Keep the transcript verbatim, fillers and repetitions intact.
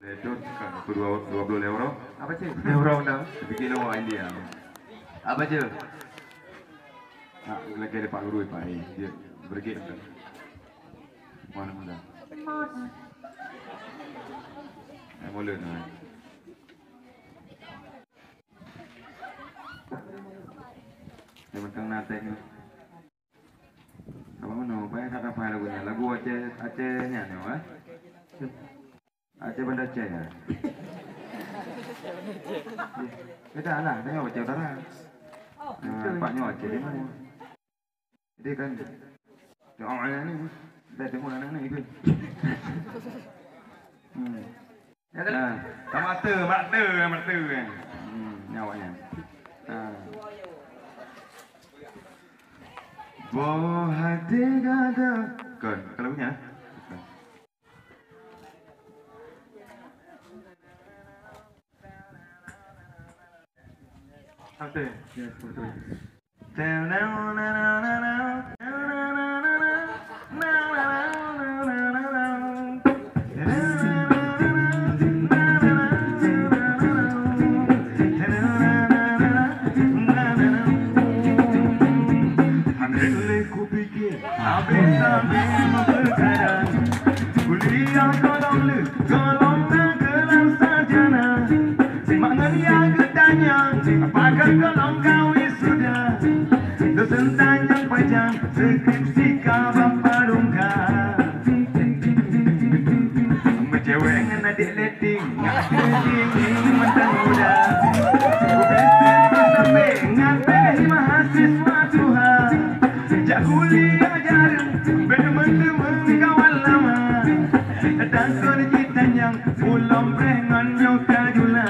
Itu kan, apa dua, dua puluh euro? Apa cit? Euro dah. Tapi kilo India. Apa cit? Nak lagi ada Pak Guru, Pak. Eh, dia bergit dah. Mana mula? Eh, mula dah. Dia macam natek ni. Apa mana? Banyak tak apa lagu ni. Lagu Aceh, Aceh ni, ni, eh? Aceh Banda Aceh ya? Beda lah, tengok Aceh Utara. Ah, Pak nyoe Aceh Timur. Jadi kan, tengok anak ni, dah tengok anak ni ke? Hmm. Ya kan? Ah, tak mata, mata, mata kan. Hmm, nyawa ni. Ah. Boh hati gada. Kan, kalau punya. Oke, ya, betul. Habéh lé kupike, habéh-habéh meukeukadang. Kuliah golom lé, golom na gelar sarjana. Mak ngon yah geutanyong, pakon golom ka wisuda. Dosen tanyong pajan, skripsi ka bak padum ka. Meucewek ngon adék lé Ngat keuneuk mantong muda. Ubé sampoe ngat pih mahasiswa tuha. Jak kuliah jareueng, bèk meuteumèe kawan lama. Takheun jitanyong, ulôn preh ngon nyoe ka jula.